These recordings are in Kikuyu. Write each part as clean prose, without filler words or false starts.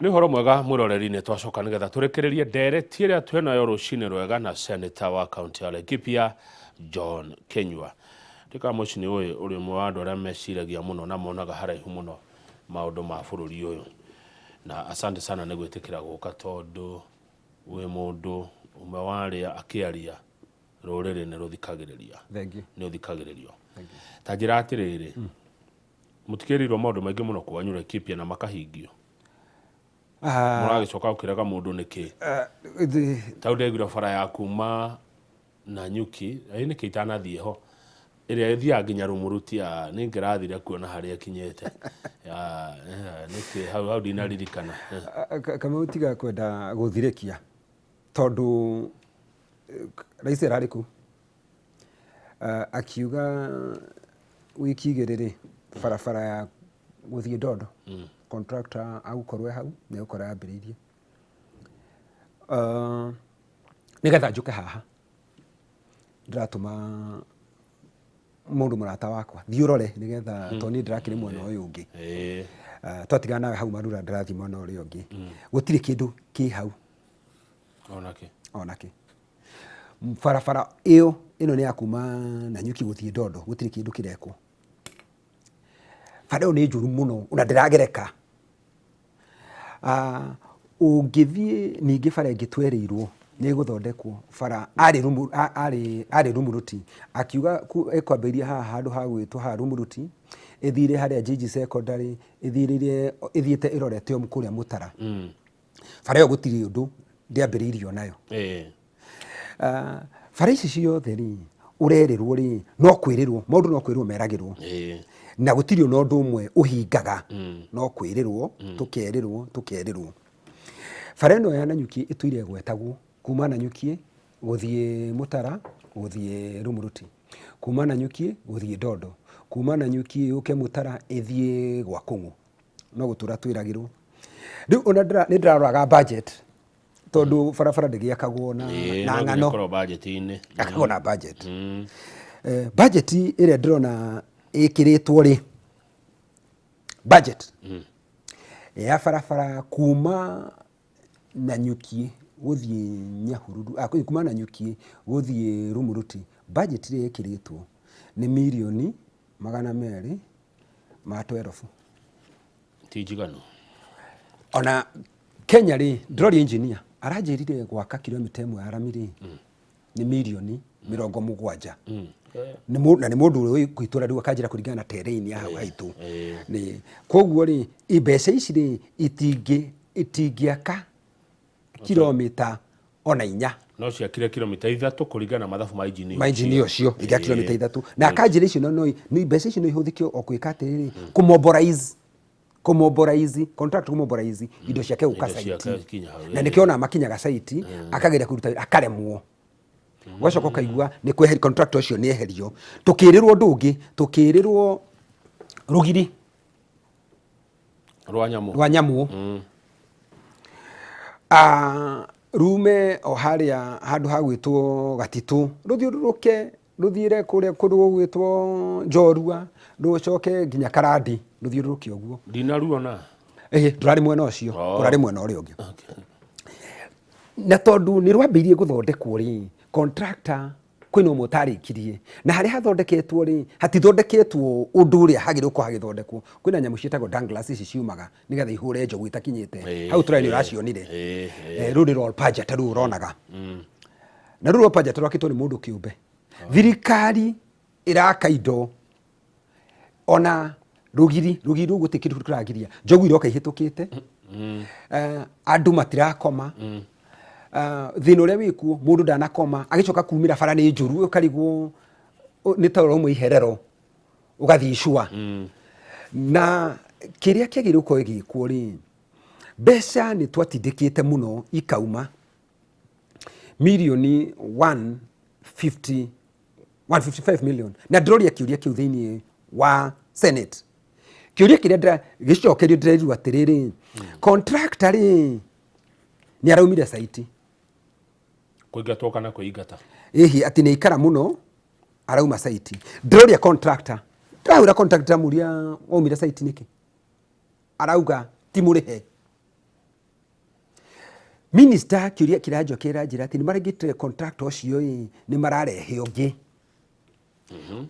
Nĩ ũhoro mwega mwĩroreri, nĩ twacoka nĩgetha tũrĩkĩrĩrie ndereti ĩrĩa twĩnayo rũcinĩ rwega na seneta wa kaunti ya Laikipia John Kinyua. Ndika mũci nĩ ũĩ ũrĩ ũmwe wa andũ arĩa meciragia mũno na monaga haraihu mũno maũndũ ma bũrũri ũyũ, na asante sana nĩ gwĩtĩkĩra gũka tondũ wĩ mũndũ ũmwe wa arĩa akĩaria rũrĩrĩ nĩ rũthikagĩrĩria. Thengiũ. Nĩ ũthikagĩrĩrio. Ta njĩra atĩrĩrĩ, mũtikĩrĩirwo maũndũ maingĩ mũno kwanyu Laikipia na makahingio? Mũragĩcoka gũkĩrega mũndũ nĩkĩ? Tau ndegwira bara ya kuma Nanyuki, ĩ nĩkĩ itanathiĩ ho, ĩrĩa ĩthiaga nginya Rumuruti, nĩ ngĩrathire kuona harĩa ĩkinyĩte. Nĩkĩ hau hau ndinaririkana. Kamau, tiga kwenda gũthirĩkia tondũ rais ararĩ kũ akiuga wiki 2 rĩ, barabara ya gũthiĩ Ndondo, contractor agũkorwo e hau nĩ egũkorwo yambĩrĩirie. Nĩgetha njũke haha ndĩratũma mũndũ mũrata wakwa, thiĩ ũrore nĩgetha, tondũ niĩ ndĩrakĩrĩ mwena ũyũ ũngĩ. Twatigana nawe hau Marura, ndĩrathiĩ mwena ũrĩa ũngĩ, gũtirĩ kĩndũ kĩ hau. Onake. Onake barabara ĩyo ĩno nĩ ya kuma Nanyuki gũthiĩ Ndondo, gũtirĩ kĩndũ kĩrekwo. Bara ĩyo nĩ njũru mũno ona ndĩragereka. Ũngĩthiĩ ningĩ bara ĩngĩ twerĩirwo nĩ ĩgũthondekwo bara arĩ Rumuruti, akiuga ĩkwambĩrĩria haha handũ ha gwĩtwo haha Rumuruti, ĩthire harĩa Jiji Secondary, ĩthirĩire ĩthiĩte ĩrorete kũrĩa Mũtara. Bara ĩyo gũtirĩ ũndũ ndĩambĩrĩirio nayo. Bara ici ciothe rĩ, ũrerĩrwo rĩ, no kwĩrĩrwo maũndũ, no kwĩrĩrwo meragĩrwo, na gũtirĩ ona ũndũ ũmwe ũhingaga, no kwĩrĩrwo tũkerĩrwo tũkerĩrwo. Bara ĩno ya Nanyuki ĩtũire ĩgwetagwo kuma Nanyuki gũthiĩ Mũtara gũthiĩ Rumuruti, kuma Nanyuki gũthiĩ Ndondo, kuma Nanyuki yũke Mũtara ĩthiĩ gwa Kũng'ũ, no gũtũra twĩragĩrwo. Rĩu ona nĩ ndĩraroraga budget tondũ barabara ndĩgĩakagwo na, na no nginya ng'ano. ĩkorwo budget-inĩ. Yakagwo na budget. Budget ĩrĩa ndĩrona ĩkĩrĩtwo rĩ, budget ya barabara kuma Nanyuki gũthiĩ Nyahururu, kuma Nanyuki gũthiĩ Rumuruti, budget ĩrĩa ĩkĩrĩtwo nĩ mirioni 212. Ti njiganu. Ona Kenya rĩ, ndĩroria engineer aranjĩrire gwaka kilomita 1 ya rami rĩ, nĩ mirioni 70. Na nĩ mũndũ ũrĩa wĩ itũra rĩu akanjĩra kũringana na terrain ya hau haitũ. Nĩ koguo rĩ, mbeca ici rĩ, itingĩaka kilomita ona 4. No ciakire kilomita 3 kũringana na mathabu ma engineer. Ma engineer ũcio ingĩa kilomita 3, na akanjĩra icio no no mbeca icio no ihũthĩke o kwĩka atĩrĩrĩ, kũmobilize contract, kũmobilize indo ciake gũka Indo ciake site. kinya hau, Na nĩkĩo ona makinyaga site akageria kũruta wĩra akaremwo, ũgacoka ũkaigua nĩ kweheria contract ũcio nĩ eherio. Tũkĩrĩrwo ũndũ ũngĩ, tũkĩrĩrwo rũgiri rwa nyamũ. Rwa nyamũ. Rume o harĩa handũ ha gwĩtwo Gatitũ, rũthiũrũrũke rũthiĩre kũrĩa kũndũ gũgwĩtwo Njorua, rũcoke nginya Karandi, rũthiũrũrũke ũguo. Ndinaruona. Ĩhĩ, ndũrarĩ mwena ũcio. Oh. Ũrarĩ mwena ũrĩa ũngĩ. Na tondũ nĩ rwambĩrĩirie gũthondekwo rĩ, contractor kwĩna ũmwe ũtarĩkirie, na harĩa hathondeketwo rĩ, hatithondeketwo ũndũ ũrĩa hagĩrĩirwo gũkorwo hagĩthondekwo. Kwĩna nyamũ ciĩtagwo danglas, ici ciumaga nĩgetha ihũre njogu itakinyĩte. Hau tũrarĩ nĩ ũracionire. Rũu nĩ rwa Olpajata rũu ũronaga, na rũu rwa Olpajata rwakĩtwo nĩ mũndũ kĩũmbe. Thirikari ĩraka indo ona rũgiri rũu gũtirĩ kĩndũ kĩragiria njogu iroka ihĩtũkĩte. Andũ matirakoma. Thĩna ũrĩa wĩkuo, mũndũ ndanakoma, agĩcoka kumĩra bara nĩ njũru, ũkarigwo nĩ ta ũrauma iherero ũgathiĩ icua. Na kĩrĩa kĩagĩrĩirwo gũkorwo gĩgĩkwo rĩ, mbeca nĩ twatindĩkĩte mũno ikauma mirioni 150, 155 million, na ndĩroria kĩũria kĩu thĩinĩ wa Senate. Kĩũria kĩrĩa gĩcokerio ndĩrerirwo atĩrĩrĩ, contractor rĩ, nĩ araumire site. Kũingatwo kana kwĩingata? Ĩhi, atĩ nĩ aikara mũno arauma site. Ndĩroria contractor, ndĩrahũra contractor, ndĩramũria waumire site nĩkĩ, arauga ti mũrĩhe. Minister kĩũria kĩranjokera njĩra atĩ nĩ marengĩtire contractor ũcio ĩ nĩ mararehe ũngĩ.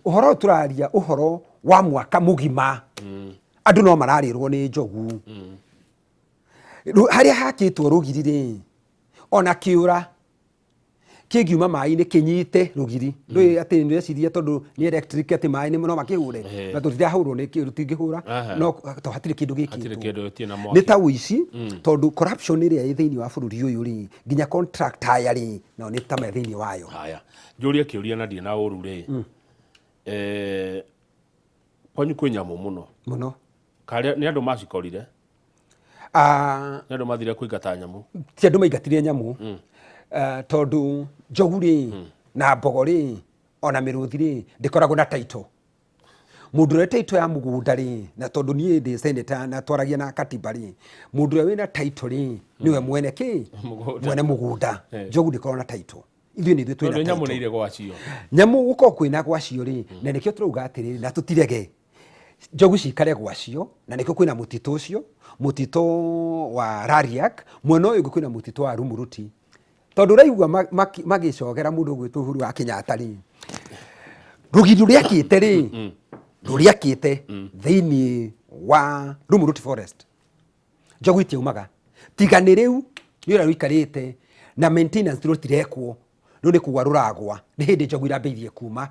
Ũhoro ũyũ tũraria ũhoro wa mwaka mũgima. Andũ no mararĩrwo nĩ njogu. Harĩa hakĩtwo rũgiri rĩ, ona kĩũra kĩngiuma maĩ-inĩ kĩnyite rũgiri ndũĩ atĩ nĩreciria tondũ nĩ electric atĩ maĩ nĩ no makĩhũre na tũtirahũrwo nĩ rũtingĩhũra no to hatirĩ kĩndũ Hatirĩ gĩkĩtwo kĩndũ gĩtirĩ na mwaki. Nĩ ta ũici tondũ corruption ĩrĩa ĩ thĩinĩ wa bũrũri ũyũ rĩ, nginya contractor aya rĩ, nao nĩ ta me thĩinĩ wayo. Haya, njũrie kĩũria na ndirĩ na ũru rĩ, kwanyu kwĩ nyamũ mũno? Mũno. Karĩa nĩ andũ macikorire? Ah, Nĩ andũ mathire kũingata nyamũ? Ti andũ maingatire nyamũ. Tondũ njogu rĩ na mbogo rĩ ona mĩrũthi rĩ ndĩkoragwo na title. Mũndũ ũrĩa title ya mũgũnda rĩ, na tondũ niĩ ndĩ senator na twaragia na katiba rĩ, mũndũ ũrĩa wĩna title rĩ nĩwe mwene kĩ? Mũgũnda. Mwene mũgũnda. Njogu ndĩkoragwo na title. Ithuĩ nĩ ithuĩ twĩna Tondũ nyamũ nĩ title. irĩ gwacio. Nyamũ gũkorwo kwĩna gwacio rĩ, na nĩkĩo tũrauga atĩrĩrĩ, na tũtirege njogu cikare gwacio, na nĩkĩo kwĩna mũtitũ ũcio, mũtitũ wa Rariak, mwena ũyũ ũngĩ kwĩna mũtitũ wa Rumuruti. Tondũ ũraigua magĩcogera mũndũ ũgwĩtwo Uhuru wa Kenyatta rĩ, rũgiri rũrĩa akĩte rĩ, rũrĩa akĩte thĩinĩ wa Rumuruti Forest, njogu itiaumaga tiga nĩ rĩu nĩ ũrĩa rũikarĩte na maintenance rũtirekwo, rĩu nĩ kugwa rũragwa, nĩ hĩndĩ njogu irambĩrĩirie kuma.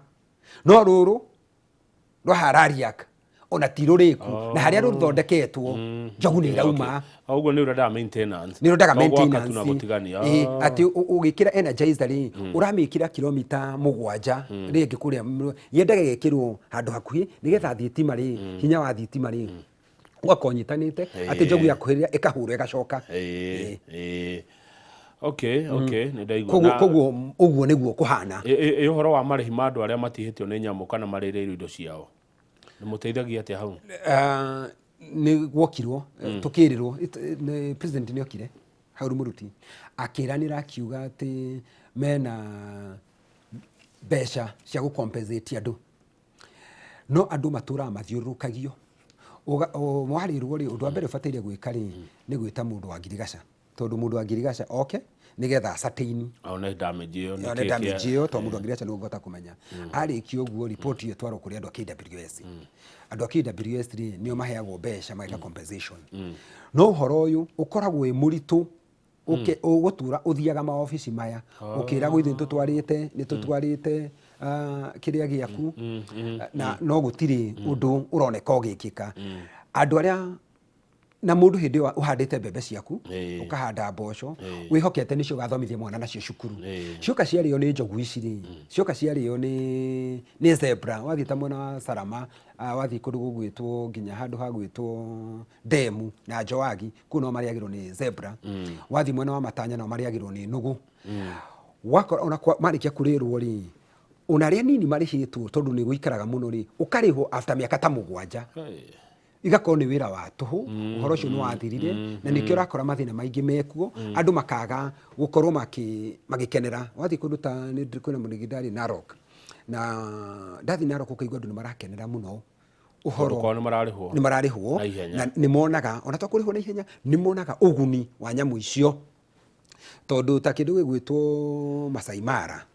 No rũrũ rwa Harariak ona ti rũrĩku, na harĩa rũthondeketwo njogu nĩ irauma. Ũguo nĩ ũrendaga maintenance. Nĩ ũrendaga To gwaka tu na maintenance. gũtigania. Ĩ, atĩ ũgĩkĩra energizer rĩ, ũramĩkĩra kilomita 7 rĩngĩ kũrĩa yendaga ĩgekĩrwo handũ hakuhĩ nĩgetha thitima rĩ, hinya wa thitima rĩ ũgakorwo ũnyitanĩte atĩ njogu yakuhĩrĩria ĩkahũrwo ĩgacoka. Ĩĩ. Okay, nĩ ndaigua. Koguo koguo ũguo nĩguo kũhana. Ĩ ũhoro wa marĩhi ma andũ arĩa matihĩtio nĩ nyamũ kana marĩrĩirwo indo ciao, nĩ mũteithagia atĩa hau? Ah, nĩ gwokirwo tũkĩrĩrwo nĩ president nĩ okire hau Rumuruti akĩranĩra akiuga atĩ mena mbeca cia gũ compensate andũ, no andũ matũraga mathiũrũrũkagio. Warĩrwo rĩ, ũndũ wa mbere ũbataire gwĩka rĩ nĩ gwĩta mũndũ wa ngirigaca, tondũ mũndũ wa ngirigaca oke nĩgetha ascertain one damage ĩyo nĩ one kĩĩ damage ĩyo, tondũ mũndũ wa ngirigaca nĩwe ũngĩhota kũmenya. Arĩkia ũguo, report ĩyo ĩtwarwo kũrĩ andũ a KWS. Andũ a KWS rĩ nĩo maheagwo mbeca mageka compensation. No ũhoro ũyũ ũkoragwo wĩ mũritũ, ũgũtura ũthiaga maobici maya ũkĩragwo ithuĩ nĩtũtwarĩte nĩtũtwarĩte kĩrĩa gĩaku, na no gũtirĩ ũndũ ũroneka ũgĩkĩka. Andũ arĩa na mũndũ hĩndĩ ĩyo ũhandĩte mbembe ciaku, ũkahanda mboco, wĩhokete nĩcio ũgathomithia mwana nacio cukuru, cioka ciarĩo nĩ njogu ici rĩ, cioka ciarĩo nĩ zebra. Wathiĩ ta mwena wa Salama, wathiĩ kũndũ gũgwĩtwo nginya handũ ha gwĩtwo Ndemu na Njoagi, kũu no marĩagĩrwo nĩ zebra. Wathiĩ mwena wa Matanya no marĩagĩrwo nĩ nũgũ. Wakora ona marĩkia kũrĩrwo rĩ, ona arĩa nini marĩhĩtwo tondũ nĩ gũikaraga mũno rĩ, ũkarĩhwo after mĩaka ta 7. Igakorwo nĩ wĩra wa tũhũ. Ũhoro ũcio nĩ wathirire, na nĩkĩo ũrakora mathĩna maingĩ mekuo, andũ makaga gũkorwo magĩkenera. Wathiĩ kũndũ ta nĩ kwĩna mũrĩithi ndarĩ Narok, na ndathiĩ Narok ũkaigua andũ nĩ marakenera mũno ũhoro Tondũ kwao nĩ mararĩhwo nĩ mararĩhwo na ihenya. Na nĩ monaga ona to kũrĩhwo na ihenya, nĩ monaga ũguni wa nyamũ icio, tondũ ta kĩndũ gĩgwĩtwo Masai Mara,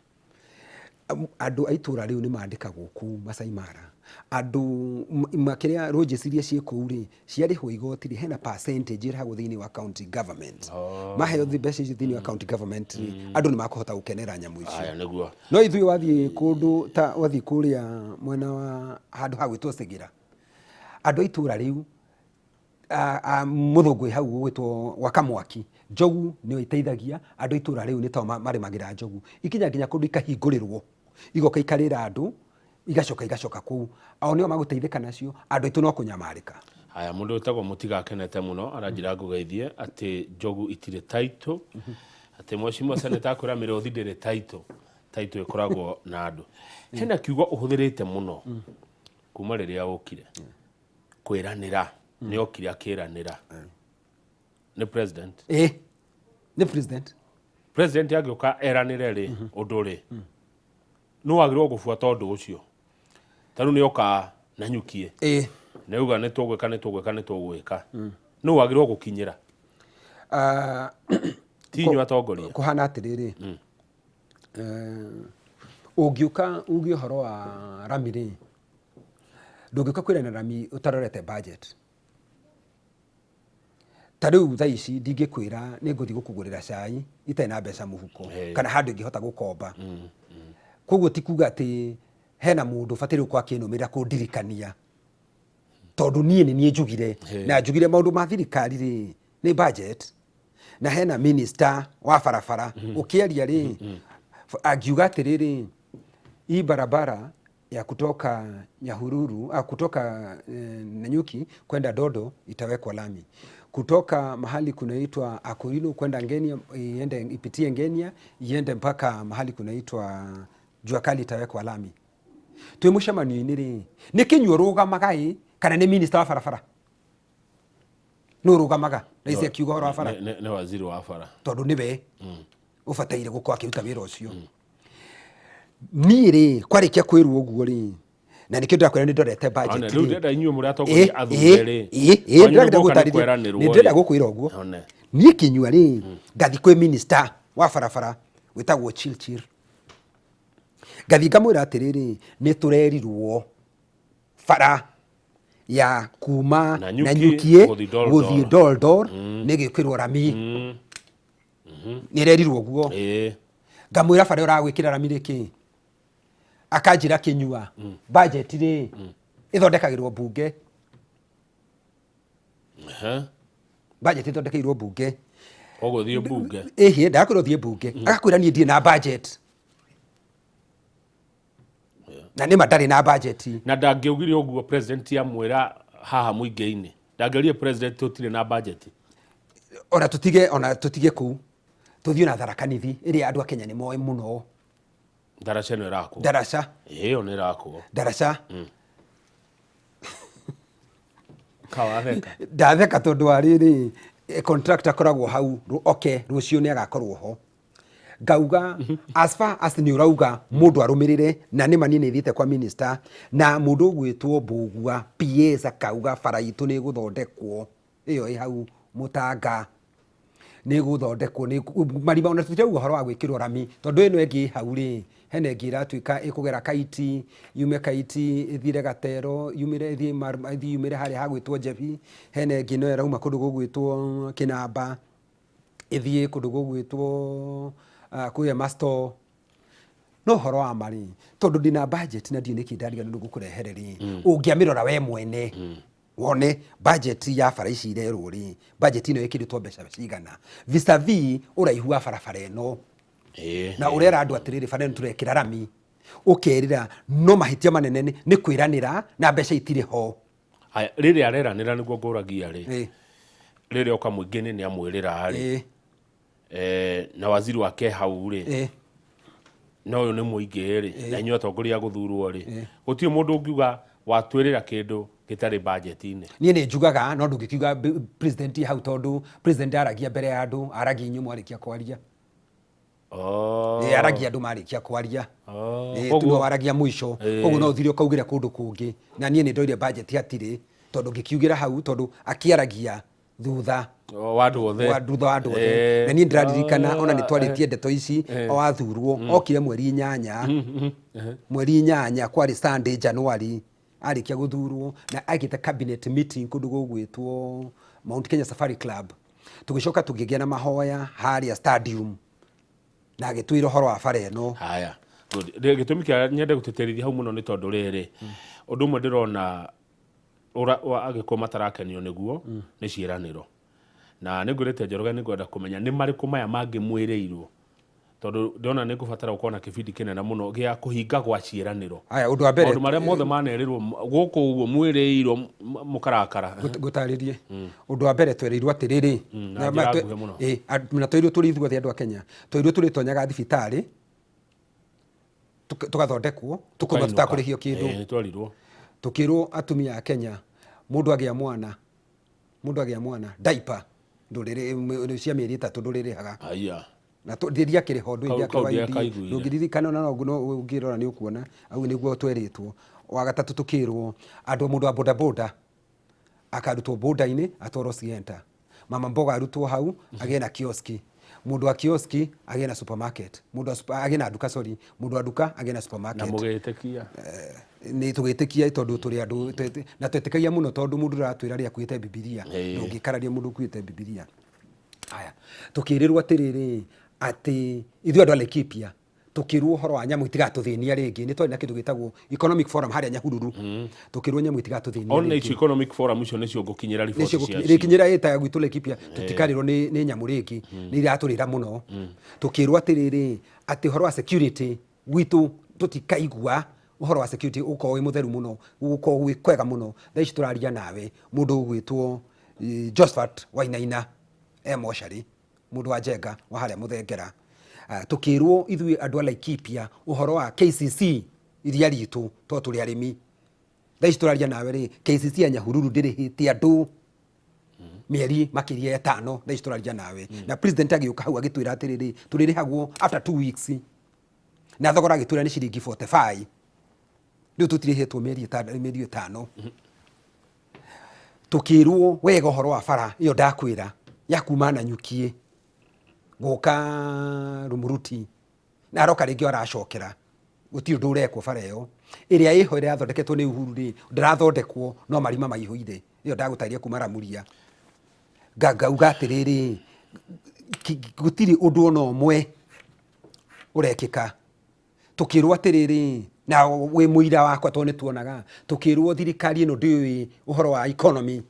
andũ a itũra rĩu nĩ mandĩkagwo kũu Masai Mara. Andũ makĩrĩa lodges iria ciĩ kũu rĩ, ciarĩhwo igoti rĩ, hena percentage ĩrĩhagwo thĩinĩ wa county government. Maheo mbeca icio thĩinĩ wa county government rĩ, andũ nĩ makũhota gũkenera nyamũ icio. Aya nĩguo. No ithuĩ wathiĩ kũndũ ta wathiĩ kũrĩa mwena wa handũ ha gwĩtwo Segera, andũ a itũra rĩu mũthũngũ wĩ hau ũgwĩtwo gwaka mwaki, njogu nĩyo iteithagia andũ a itũra rĩu, nĩ tao marĩmagĩra njogu. Ikinya nginya kũndũ ikahingũrĩrwo, igoka ikarĩra andũ, igacoka igacoka kũu. Ao nĩo magũteithĩka nacio, andũ aitũ no kũnyamarĩka. Haya, mũndũ wĩtagwo Mũtiga akenete mũno aranjĩra ngũgeithie atĩ njogu itirĩ title, atĩ mheshimiwa senator akwĩra mĩrũthi ndĩrĩ title, title ĩkoragwo na andũ. Hena kiugo ũhũthĩrĩte mũno kuma rĩrĩa ũkire, kwĩranĩra. Nĩ okire akĩranĩra. Nĩ president? Ĩ, nĩ president. President angĩũka eranĩre rĩ, ũndũ rĩ, nĩ wagĩrĩirwo gũbuata ũndũ ũcio? Ta rĩu nĩ oka Nanyukie, nĩ auga nĩ tũgwĩka, nĩ tũgwĩka, nĩ tũgwĩka, nĩ wagĩrĩirwo gũkinyĩra? Ti inyuĩ atongoria. Kũhana atĩrĩrĩ, ũngĩũka uge ũhoro wa rami rĩ, ndũngĩũka kwĩrana rami ũtarorete budget. Ta rĩu thaa ici ndingĩkwĩra nĩ ngũthiĩ gũkũgũrĩra cai itarĩ na mbeca mũhuko kana handũ ingĩhota gũkomba. Koguo ti kuga atĩ hena mũndũ ũbataire gũkorwo akĩnũmĩrĩra kũndirikania, tondũ niĩ nĩ niĩ njugire na njugire maũndũ ma thirikari rĩ nĩ budget, na hena minister wa barabara ũkĩaria rĩ angiuga atĩrĩrĩ, hii barabara ya kutoka Nyahururu, kutoka Nanyuki kwenda Dodo itawekwa lami, kutoka mahali kunaitwa Akorino kwenda Ngenia, iende ipitie Ngenia iende mpaka mahali kunaitwa Jua Kali itawekwa lami. Twĩ mũcemanio-inĩ rĩ, nĩ Kĩnyua ũrũgamaga ĩ kana nĩ minister wa barabara? Nũ ũrũgamaga na ici akiuga ũhoro wa bara? Nĩ waziri wa bara. Tondũ nĩwe ũbataire gũkorwo akĩruta wĩra ũcio. Niĩ rĩ, kwarĩkia kwĩrwo ũguo rĩ, na nĩkĩo ndĩrakwĩra nĩ ndorete budget rĩ. Rĩu ndĩrenda inyuĩ mũrĩ atongoria athure rĩ. Ndĩrenda gũtarĩria, nĩ ndĩrenda gũkwĩra ũguo. Niĩ Kĩnyua rĩ, ngathiĩ kwĩ minister wa barabara wĩtagwo Chirchir. Ngathiĩ ngamwĩra atĩrĩrĩ, nĩ tũrerirwo bara ya kuma Nanyuki gũthiĩ Doldol nĩ ĩgwĩkĩrwo rami. Nĩ ĩrerirwo ũguo. Ngamwĩra bara ũragwĩkĩra rami rĩkĩ? Akanjĩra Kĩnyua, budget rĩ ĩthondekagĩrwo mbunge. Budget ĩthondekeirwo mbunge. Koguo thiĩ mbunge. Ĩhĩ, ndagakwĩra ũthiĩ mbunge. Agakwĩra niĩ ndirĩ na budget. Na nĩma ndarĩ na budget. Na ndangĩaugire ũguo president amwĩra haha mũingĩ-inĩ. Ndangĩaugire president tũtirĩ na budget. Ona tũtige kũu, tũthiĩ na Tharaka Nithi ĩrĩa andũ a Kenya nĩ moĩ mũno. Ndaraca ĩno ĩrakwo. Ndaraca. Ĩyo nĩ ĩrakwo. Ndaraca. Kawatheka. Ndatheka tondũ wa rĩrĩ, contractor akoragwo hau, oke rũciũ nĩ agakorwo ho. Ngauga as far as nĩ ũrauga mũndũ arũmĩrĩre, na nĩma niĩ nĩ thiĩte kwa minister na mũndũ ũgwĩtwo Mbũgua PS akauga bara itũ nĩ ĩgũthondekwo, ĩyo ĩ hau Mũtanga nĩ ĩgũthondekwo, nĩ marima, ona tũtirauga ũhoro wa gwĩkĩrwo rami, tondũ ĩno ĩngĩ ĩ hau rĩ, hena ĩngĩ ĩratuĩka ĩkũgera Kaiti, yume Kaiti ĩthire Gatero, yumĩre ĩthiĩ ĩthiĩ yumĩre harĩa hagwĩtwo Njebi, hena ĩngĩ no ĩrauma kũndũ gũgwĩtwo Kĩnamba, ĩthiĩ kũndũ gũgwĩtwo kũrĩa Masto. No ũhoro wa ma rĩ, tondũ ndĩna budget na ndiũĩ nĩkĩ ndariganĩrwo gũkũrehere rĩ, ũngĩamĩrora we mwene wone budget ya bara ici irerwo rĩ, budget ĩno ĩkĩrĩtwo mbeca cigana vis-a-vis ũraihu wa barabara ĩno, na ũrera andũ atĩrĩrĩ, bara ĩno tũrekĩra rami, ũkerĩra no mahĩtia manene nĩ kwĩranĩra na mbeca itirĩ ho. Haya, rĩrĩa areranĩra nĩguo ngũragia rĩ, rĩrĩa oka mũingĩ-inĩ nĩ amwĩrĩra rĩ, na waziri wake hau rĩ, na ũyũ nĩ mũingĩ rĩ, na inyuĩ atongoria a gũthurwo rĩ, gũtirĩ mũndũ ũngiuga watwĩrĩra kĩndũ gĩtarĩ budget-inĩ. Niĩ nĩ njugaga, no ndũngĩkiuga president hau, tondũ president aragia mbere ya andũ, aragia inyuĩ mwarĩkia kwaria. Ĩ, aragia andũ marĩkia kwaria. Ĩ, tu no waragia mũico, koguo no ũthire ũkaugĩra kũndũ kũngĩ, na niĩ nĩ ndoire budget hatirĩ, tondũ ngĩkiugĩra hau, tondũ akĩaragia thutha wa andũ othe. Wa thutha wa andũ othe. Na niĩ ndĩraririkana ona nĩ twarĩtie ndeto ici o athurwo, okire mweri 8, mweri 8 kwarĩ Sunday, January, arĩkia gũthurwo, na ekĩte cabinet meeting kũndũ gũgwĩtwo Mount Kenya Safari Club. Tũgĩcoka tũkĩgĩa na mahoya harĩa stadium na agĩtwĩra ũhoro wa bara ĩno. Haya, good. Gĩtũmi kĩa nyende gũtĩtĩrithia hau mũno nĩ tondũ rĩrĩ, ũndũ ũmwe ndĩrona angĩkorwo matarakenio nĩguo nĩ ciĩranĩro, na nĩ ngwĩrĩte Njoroge nĩ ngwenda kũmenya nĩ marĩkũ maya mangĩ mwĩrĩirwo, tondũ ndĩrona nĩ ngũbatara gũkorwo na kĩbindi kĩnene mũno gĩa kũhinga gwa ciĩranĩro. Haya, ũndũ wa mbere, maũndũ marĩa mothe manerĩrwo gũkũ ũguo mwĩrĩirwo mũkarakara. Ngũtarĩrie ũndũ wa mbere, twereirwo atĩrĩrĩ, na njĩra nguhĩ mũno. Na twerirwo tũrĩ ithuothe andũ a Kenya, twerirwo tũrĩtonyaga thibitarĩ tũgathondekwo, tũkauma tũtakũrĩhio kĩndũ. Nĩ twerirwo. Tũkĩrwo atumia a Kenya, mũndũ agĩa mwana diaper ndũrĩrĩ cia mĩeri 3 ndũrĩrĩhaga. Aya. Na ndiakĩrĩ ho ndũ Kau ndiakaiguire. Ndũngĩririkana, ona no ũngĩrora nĩ ũkuona au nĩguo twerĩtwo. Wa gatatũ, tũkĩrwo andũ, mũndũ wa bodaboda akarutwo boda-inĩ atwarwo Sienta, mama mboga arutwo hau agĩe na kioski, Mũndũ wa kioski agĩe na supermarket, mũndũ wa agĩe na nduka, sorry, mũndũ wa nduka agĩe na Na supermarket. Mũgĩtĩkia? Nĩ tũgĩtĩkia tondũ tũrĩ andũ na twetĩkagia mũno, tondũ mũndũ ũratwĩra rĩ akuĩte Bibilia. Ndũngĩkararia mũndũ ũkuĩte Bibilia. Aya, tũkĩrĩrwo atĩrĩrĩ, atĩ ithuĩ andũ a Laikipia tũkĩrwo ũhoro wa nyamũ itigatũthĩnia rĩngĩ. Nĩ twarĩ na kĩndũ gĩtagwo economic forum harĩa Nyahururu. Tũkĩrwo nyamũ itigatũthĩnia Ona rĩngĩ. icio economic forum icio nĩcio ngũkinyĩra riboti Nĩcio ciacio. Rĩkinyĩra ĩta gwitũ Laikipia tũtikarĩrwo nĩ nyamũ rĩngĩ, nĩ iratũrĩra mũno. Tũkĩrwo atĩrĩrĩ, atĩ ũhoro wa security gwitũ tũtikaigua ũhoro wa security, ũgũkorwo wĩ mũtheru mũno, gũgũkorwo gwĩ kwega mũno. Thaa ici tũraria nawe, mũndũ ũgwĩtwo Josephat Wainaina e mocarĩ, mũndũ wa Njenga wa harĩa Mũthengera. Ah, tũkĩrwo ithuĩ andũ a Laikipia ũhoro wa KCC, iria ritũ, tondũ tũrĩ arĩmi. Thaa ici tũraria nawe rĩ, KCC ya Nyahururu ndĩrĩhĩte andũ mĩeri makĩria ya 5 thaa ici tũraria nawe. Na president agĩũka hau agĩtwĩra atĩrĩrĩ, tũrĩrĩhagwo after 2 weeks, na thogora agĩtwĩra nĩ ciringi 45. Rĩu tũtirĩhĩtwo mĩeri 5. Tũkĩrwo wega ũhoro wa bara ĩyo ndakwĩra ya kuma Nanyukiĩ gũka Rumuruti, na aroka rĩngĩ aracokera, gũtirĩ ũndũ ũrekwo. Bara ĩyo ĩrĩa ĩho, ĩrĩa yathondeketwo nĩ Uhuru rĩ, ndĩrathondekwo, no marima maihũire, ĩyo ndagũtarĩria kuma Ramuria. Ngauga atĩrĩrĩ, gũtirĩ ũndũ ona ũmwe ũrekĩka. Tũkĩrwo atĩrĩrĩ, na wĩ mũira wakwa tondũ nĩ tuonaga, tũkĩrwo thirikari ĩno ndĩũĩ ũhoro wa economy,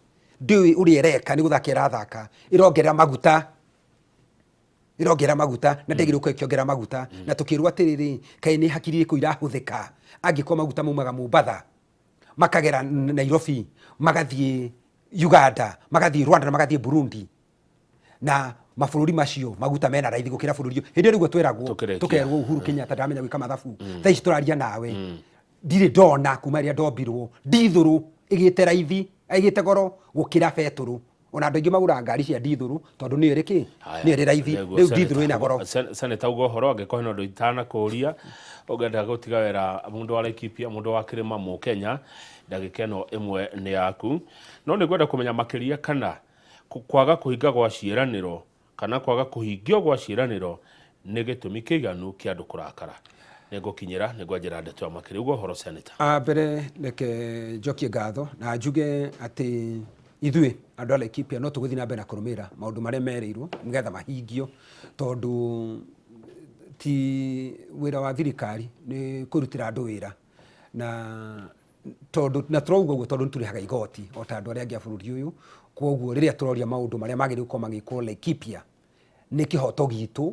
ndĩũĩ ũrĩa ĩreka, nĩ gũthaka ĩrathaka, ĩrongerera maguta, ĩrongerera maguta na ndĩgĩrĩirwo gũkorwo ĩkĩongerera maguta. Na tũkĩrwo atĩrĩrĩ, kaĩ nĩ hakiri irĩkũ irahũthĩka angĩkorwo maguta maumaga Mombatha, makagera Nairobi, magathiĩ Uganda, magathiĩ Rwanda na magathiĩ Burundi, na mabũrũri macio maguta mena raithi gũkĩra bũrũri ũyũ? Hĩndĩ ĩyo nĩguo tweragwo. Tũkĩrĩkia. Tũkerwo Uhuru Kenyatta ndaramenya gwĩka mathabu. Thaa ici tũraria nawe, ndirĩ ndona kuma rĩrĩa ndombirwo ndithũrũ ĩgĩte raithi, ĩgĩte goro gũkĩra betũrũ. Ona andũ aingĩ magũraga ngari cia ndithũrũ tondũ nĩyo ĩrĩ kĩ, nĩyo ĩrĩ raithi. Rĩu ndithũrũ ĩna goro. Senator, uga ũhoro angĩkorwo hena ũndũ itanakũria ũngĩenda gũtiga wĩra, mũndũ wa Laikipia, mũndũ wa kĩrĩma, mũkenya, ndagĩka ĩno ĩmwe nĩ yaku. No nĩ ngwenda kũmenya makĩria kana kwaga kũhinga gwa ciĩranĩro kana kwaga kũhingio gwa ciĩranĩro nĩ gĩtũmi kĩiganu kĩa andũ kũrakara. Nĩ ngũkinyĩra, nĩ ngwanjĩra ndeto ya makĩria. Uga ũhoro, Senator. A mbere reke njokie ngatho na njuge atĩ ithuĩ andũ a Laikipia no tũgũthiĩ na mbere na kũrũmĩrĩra maũndũ marĩa merĩirwo nĩgetha mahingio, tondũ ti wĩra wa thirikari nĩ kũrutĩra andũ wĩra. Na tondũ na tũrauga ũguo tondũ nĩ tũrĩhaga igoti o ta andũ arĩa angĩ a bũrũri ũyũ. Koguo rĩrĩa tũroria maũndũ marĩa magĩrĩirwo gũkorwo magĩkwo Laikipia, nĩ kĩhoto gitũ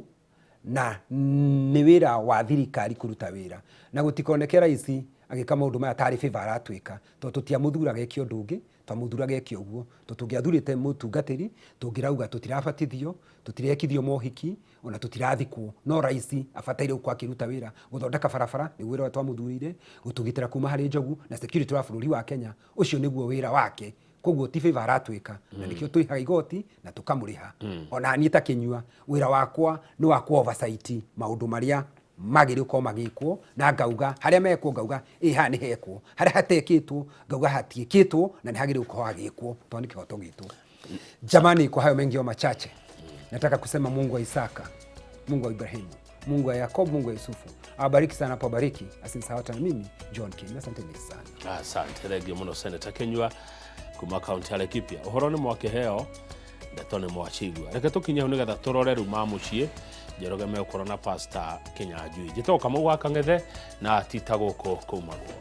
na nĩ wĩra wa thirikari kũruta wĩra, na gũtikoneke raisi agĩka maũndũ maya tarĩ favor aratwĩka, tondũ tũtiamũthuraga eke ũndũ ũngĩ, twamũthuraga eke ũguo. Tondũ tũngĩathurĩte mũtungatĩri, tũngĩrauga tũtirabatithio, tũtirekithio mohiki, ona tũtirathikwo. No raisi abataire gũkorwo akĩruta wĩra gũthondeka barabara, nĩguo wĩra ũrĩa twamũthurĩire, gũtũgitĩra kuma harĩ njogu na security wa bũrũri wa Kenya, ũcio nĩguo wĩra wake. Koguo ti favor aratwĩka, na nĩkĩo twĩhaga igoti na tũkamũrĩha. Ona niĩ ta Kĩnyua, wĩra wakwa nĩ wa ku oversight maũndũ marĩa magĩrĩirwo gũkorwo magĩkwo, na ngauga harĩa mekwo, ngauga ĩ haha nĩ hekwo, harĩa hatekĩtwo ngauga hatiĩkĩtwo na nĩ hagĩrĩirwo gũkorwo hagĩkwo tondũ nĩ kĩhoto gitũ. Jamani, kwa hayo mengi au machache, nataka kusema Mungu wa Isaka, Mungu wa Ibrahimu, Mungu wa Yakobo, Mungu wa Yusufu awabariki sana, apobariki asinisahau hata na mimi John King. Asanteni sana. Asante, thengiũ mũno, Senator Kinyua kuma kaunti ya Laikipia. Ũhoro nĩ mwakĩheo, ndeto nĩ mwacigua. Reke tũkinye hau nĩgetha tũrore rĩu ma mũciĩ Njoroge megũkorwo na Pastor Kinyanjui. Njĩtagwo Kamau wa Kang'ethe na tita gũkũ kumagwo.